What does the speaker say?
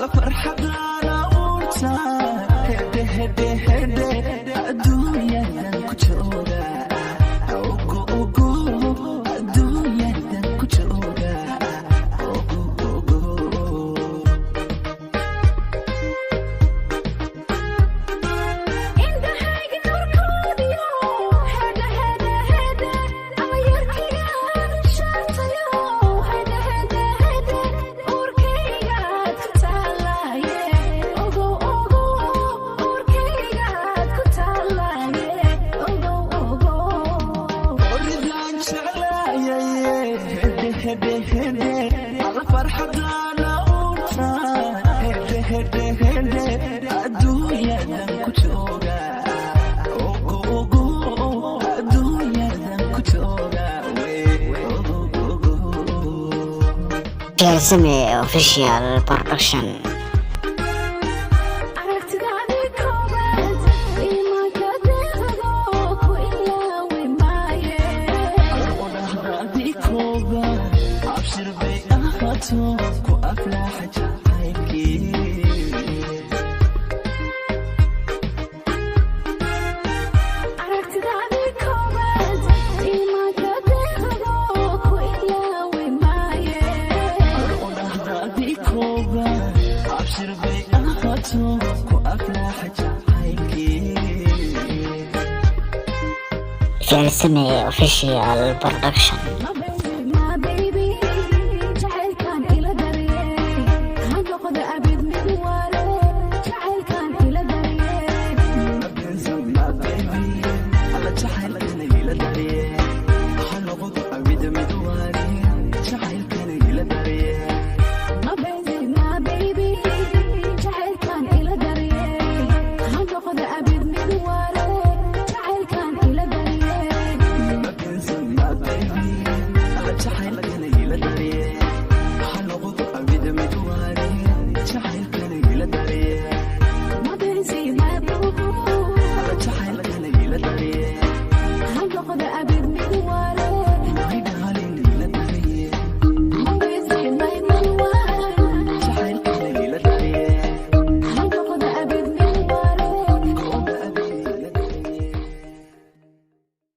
Alla farxadaan abuurta, hedhe hedhe hedhe, adduunyadan ku jooga. Ogo ogo, adduunyadan ku jooga. Ogo ogo. Indhahayga nurkoodiyo, hedhe hedhe hedhe, amayarkaygaad shaartayo, hedhe hedhe hedhe, uurkaygaad ku taalaye, ogow ogow, uurkaygaad ku taalaye, ogow ogow. Oridaan jeclaayaye, hedhe hedhe hedhe, alla farxadaan abuurta, hedhe hedhe hedhe, adduunyadan ku jooga. Ogo ogo, adduunyadan ku jooga. Ogo ogo. Ficilsame Official Production. Aragtidaadii koobaad iimaanka deeqdo, ku ilaawi maaye. Odhahdaadii koobaad abshir bay ahaato, ku aflaaxa jacaylkii. Aragtidaadii koobaad iimaanka deeqdo, ku ilaawi maaye. Odhahdaadii koobaad abshir bay ahaato, ku aflaaxa jacaylkii. Ficilsame Official Production. My baby, my baby, jacaylkan ila daryeel, ha noqdo abid mid waare, jacaylkan ila daryeel. My baby, alla jacaylkana ila daryeel, ha noqdo abid mid waare.